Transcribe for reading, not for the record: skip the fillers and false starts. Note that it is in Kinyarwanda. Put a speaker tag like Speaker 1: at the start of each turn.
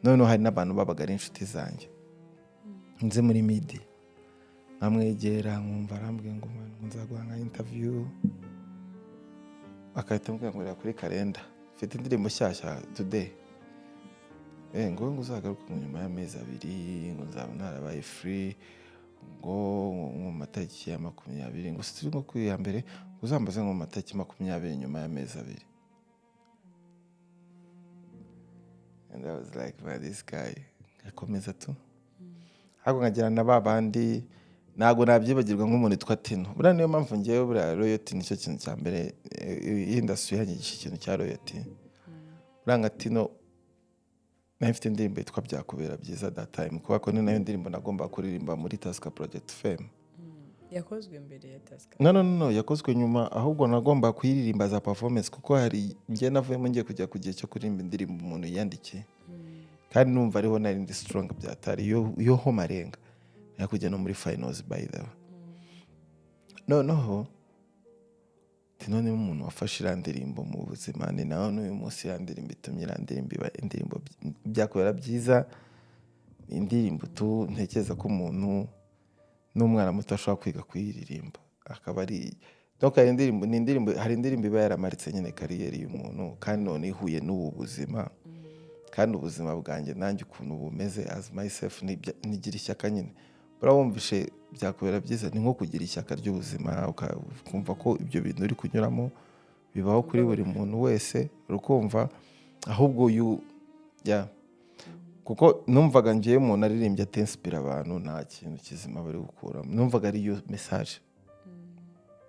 Speaker 1: Noneho hari n'abantu babaga ari inshuti zanjye nzi muri media, nkamwegera nkumva arambwiye ngo: "Man, ngo nzaguha nka interview." Agahita ambwira ngo: "Reba kuri calendar, mfite indirimbo nshyashya today." Ngo uzagaruke ngo nyuma y'amezi 2, ngo nzaba narabaye free, ngo mu matariki ya 20, ngo turi nko kuri ya mbere, ngo uzambaze ngo mu matariki 20 nyuma y'amezi 2. And I was like, "Man, this guy." Ngakomeza tu, ahubwo nkagira na ba bandi ntabwo nabyibagirwa, nk'umuntu witwa Tino. Buriya niyo mpamvu ngewe buriya loyalty nicyo kintu cya mbere. Iyi industry yanyigisha ikintu cya loyalty. Buriya nka Tino, nari mfite indirimbo yitwa "Byakubera Byiza" that time, kubera ko ni nayo ndirimbo nagomba kuririmba muri Tusker Project Fame.
Speaker 2: Yakozwe mbere ya Tusker?
Speaker 1: No, yakozwe nyuma. Ahubwo nagomba kuyiririmba za performance, kuko hari njye navuyemo ngiye kujya ku gihe cyo kuririmba indirimbo umuntu yiyandikiye, kandi numva ariho nari ndi strong byatari iyo ho marenga nari kujya no muri finals, by the way. Noneho Tino niwe umuntu wafashe iriya ndirimbo mu buzima, ni nawe n'uyu munsi iriya ndirimbo itumye iriya ndirimbo iba indirimbo. "Byakubera Byiza" ni indirimbo tu ntekereza ko umuntu n'umwana muto ashobora kwiga kuyiririmba, akaba ari donc hari indirimbo, ni indirimbo, hari indirimbo iba yaramaritse nyine career y'umuntu, kandi none ihuye n'ubu buzima, kandi ubuzima bwanjye nanjye ukuntu bumeze as myself, nigira ishyaka nyine. Buriya wumvishe "Byakubera Byiza" ni nko kugira ishyaka ry'ubuzima, ukumva ko ibyo bintu uri kunyuramo bibaho kuri buri muntu wese, urukumva ahubwo you, yeah. Kuko numvaga ngewe umuntu aririmbye atinspira abantu, nta kintu kizima bari gukuramo. Numvaga ariyo message.